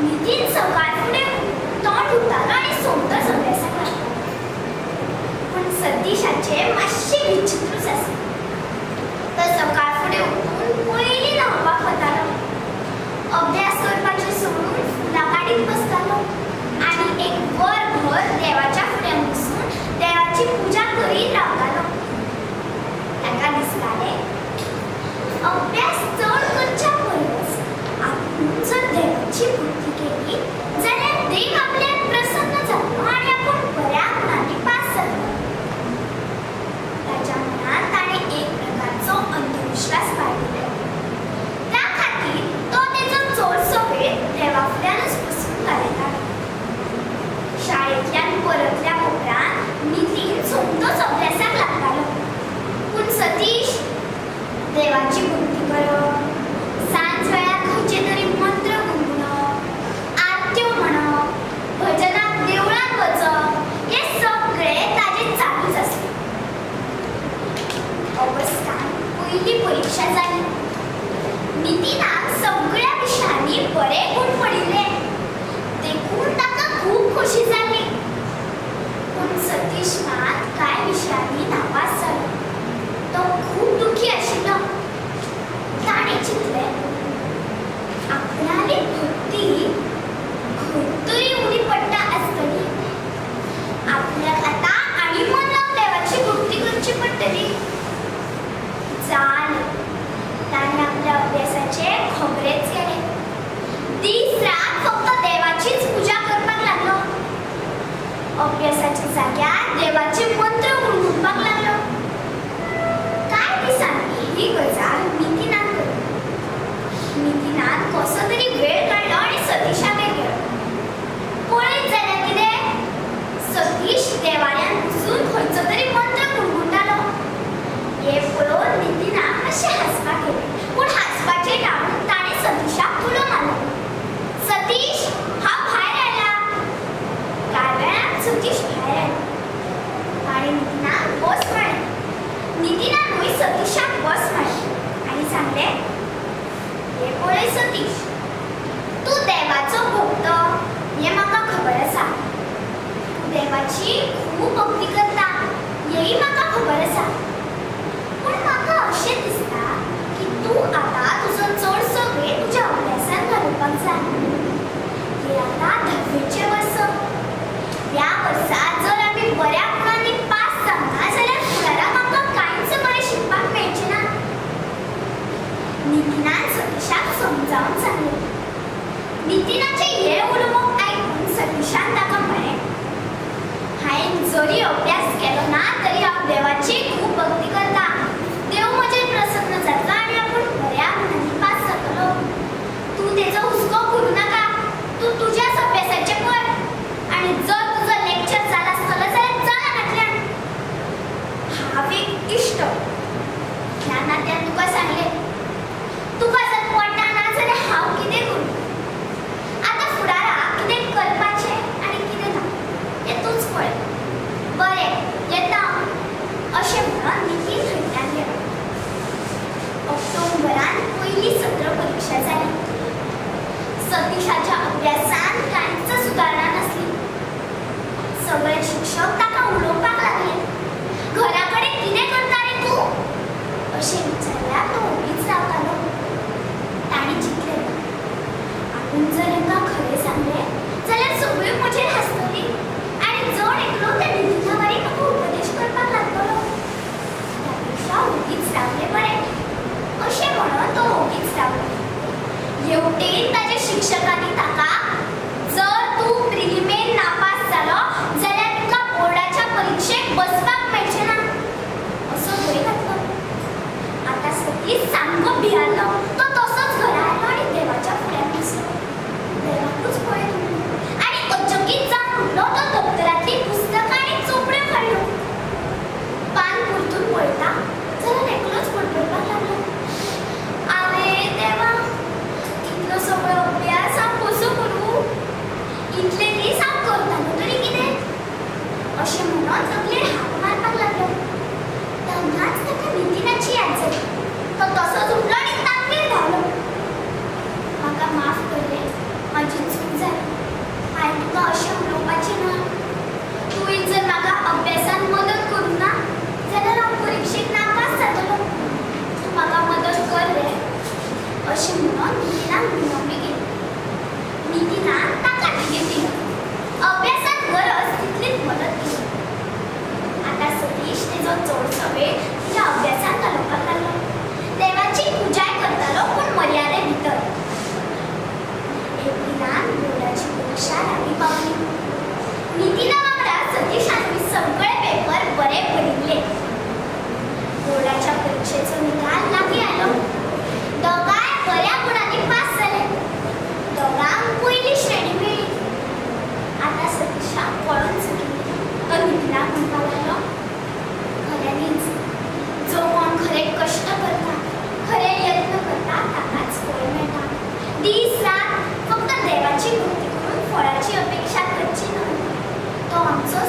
नितीन सकाळ फुडें तोंड धुतालो आनी सोमतोच अभ्यासाक लागतालो. पूण सतीशाचें मातशें विचित्रूच आसलें. तो सकाळ फुडें उठून पयलीं न्हांवपाक वतालो. अभ्यास करपाचें सोडून फुलां काडीत बसतालो आनी एक वरभर देवाच्या फुड्यान बसून देवाची पुजा करीत रावतालो. ताका दिसतालें अभ्यास चड करच्या परस आपूण जर देवाची भक्ती केली जाल्यार देव आपल्याक प्रसन्न जातलो आनी आपूण बऱ्या गुणांनी पास जातलो. ताच्या मनांत ताणें एक प्रकारचो अंधविश्वास बाळगिलो. त्या खातीर तो तेजो चडसो वेळ देवा फुड्यानूच बसून घालयतालो. शाळेंतल्यान परतल्या उपरांत नितीन सोमतोच अभ्यासाक लागतालो. पूण सतीश देवाची भक्ती करप, सांज वेळार खंयचे तरी मंत्र गुणगुणप, आरत्यो म्हणप, भजनाक देवळांत वचप हें सगळें ताजें चालूच आसलें. ऑगस्टान पयली परिक्षा जाली. नितीनाक सगळ्या विशयांनी बरे गूण पडिल्ले देखून ताका खूब खोशी जाली. पूण सतीश मात कांय विशयांनी नापास जालो. तो खूब दुखी आशिल्लो. ताणें चिंतलें आपणाली भक्ती खंय तरी उणी पडटा आसतली. आपल्याक आतां आनी मन लावन देवाची भक्ती करची पडटली. जालें, ताणें आपल्या अभ्यासाचें खबरेच केलें. दीस रात फक्त देवाचीच पुजा करपाक लागलो. अभ्यासाच्या जाग्यार देवाचे मंत्र गुणगुणपाक लागलो. कांय दिसांनी ही गजाल नितीनाक कळ्ळी. नितीनान कसो तरी वेळ काडलो आनी सतीशागेर गेलो. पळयत जाल्यार कितें, सतीश देवाऱ्यान बसून खंयचो तरी मंत्र गुणगुणटालो. हें पळोवन नितीनाक मातशें हांसपाक येयलें. पूण हांसपाचें टाळून ताणें सतीशाक उलो मारलो, सतीश, हांव भायर आयला. कांय वेळान सतीश भायर आयलो. ताणें नितीनाक बस म्हळें. नितीनानूय सतीशाक बस म्हळें आनी सांगलें, हें पळय सतीश, तूं देवाचो भक्त हें म्हाका खबर आसा. तूं देवाची खूब भक्ती करता हेंय म्हाका खबर आसा. पूण म्हाका अशें दिसता की तूं आतां तुजो चडसो वेळ तुज्या अभ्यासान घालोवपाक जाय. हें आतां धावेचें वर्स. ह्या वर्सा जर आमी बऱ्या गुणांनी पास जावना जाल्यार फुडाराक आमकां कांयच बरें शिकपाक मेळचें ना. नितीनान सतीशाक समजावन सांगलें. नितीनाचें हें उलोवप आयकून सतीशान ताका म्हळें, हांवें जरी अभ्यास केलो ना तरी हांव देवाची खूब भक्ती करता. देव म्हजेर प्रसन्न जातलो आनी आपूण बऱ्या गुणांनी पास जातलो. तूं तेजो हुस्को करूं नाका. तूं तुज्याच अभ्यासाचें कर आनी जर तुजो लेक्चर जाला आसतलो जाल्यार चल हांगांतल्यान. हांव एक इश्ट ह्या नात्यान तुका सांगलें. तुका जर पडटा ना जाल्यार हांव कितें करूं? आतां फुडाराक कितें करपाचें आनी कितें ना हें तूंच पळय. बरें, येता हांव. अशें म्हणून नितीन थंयच्यान गेलो. ऑक्टोबरान पयली सत्र परिक्षा जाली. सतीशाच्या अभ्यासान कांयच सुदारणा नासली. सगळे शिक्षक ताका उलोवपाक लागले. घरा कडेन कितें करता रे तूं अशें विचारल्यार तो ओगीच रावतालो. ताणें चिंतलें, आपूण जर हांकां खरें सांगलें जाल्यार सगळीं म्हजेर हांसतलीं आनी जण एकलो त्या नितीना वारी म्हाका उपदेश करपाक लागतलो. त्या पेक्षा ओगीच रावलें बरें अशें म्हणून तो ओगीच रावलो. हेवटेन ताच्या शिक्षकांनी ताका, जर तूं प्रिलिमेन नापास जालो जाल्यार तुका बोर्डाच्या परिक्षेक बसपाक मेळचें ना असो भंय घातलो. आतां सतीश सामको भियालो. तो तसोच घरा आयलो आनी देवाच्या फुड्यान बसलो. देवाकूच पळयत उरलो आनी अचकीत जावन उठलो. तो दप्तरांतलीं पुस्तकां आनी चोपड्यो काडल्यो. पान परतून पळयता जाल्यार एकलोच बडबडपाक लागलो, आरे देवा, इतलो सगळो अभ्यास हांव कसो करूं? जाय. हांवें तुका अशें उलोवपाचें न्हय. तुवें जर म्हाका अभ्यासान मदत करूंक ना जाल्यार हांव परिक्षेक नापास जातलो. तूं म्हाका मदत कर रे अशें म्हणून नितीनान विनवणी केली. नितीनान ताका तिगेर दिलो. अभ्यासात गरज तितलीच मदत केली. आतां सतीश तेजो चडसो वेळ तिच्या अभ्यासान घालोवपाक लागलो. देवाची पुजाय करतालो पूण मर्यादे भितर. एप्रिलान बोर्डाची परिक्षा लागीं पावली. नितीना वांगडा सतीशानूय सगळे पेपर बरे भरिल्ले. बोर्डाच्या परिक्षेचो निकाल लागीं आयलो. दोगांय बऱ्या गुणांनी पास जाले. दोगांक पयली श्रेणी मेळ्ळी. आतां सतीशाक कळोन चुकिल्लें. तो नितीनाक म्हणपाक लागलो, खऱ्यांनीच जो कोण खरें कश्ट करता, खरें यत्न करता ताकाच फळ मेळटा. दीस रात फक्त देवाची भक्ती करून फळाची अपेक्षा करची न्हय. तो आमचो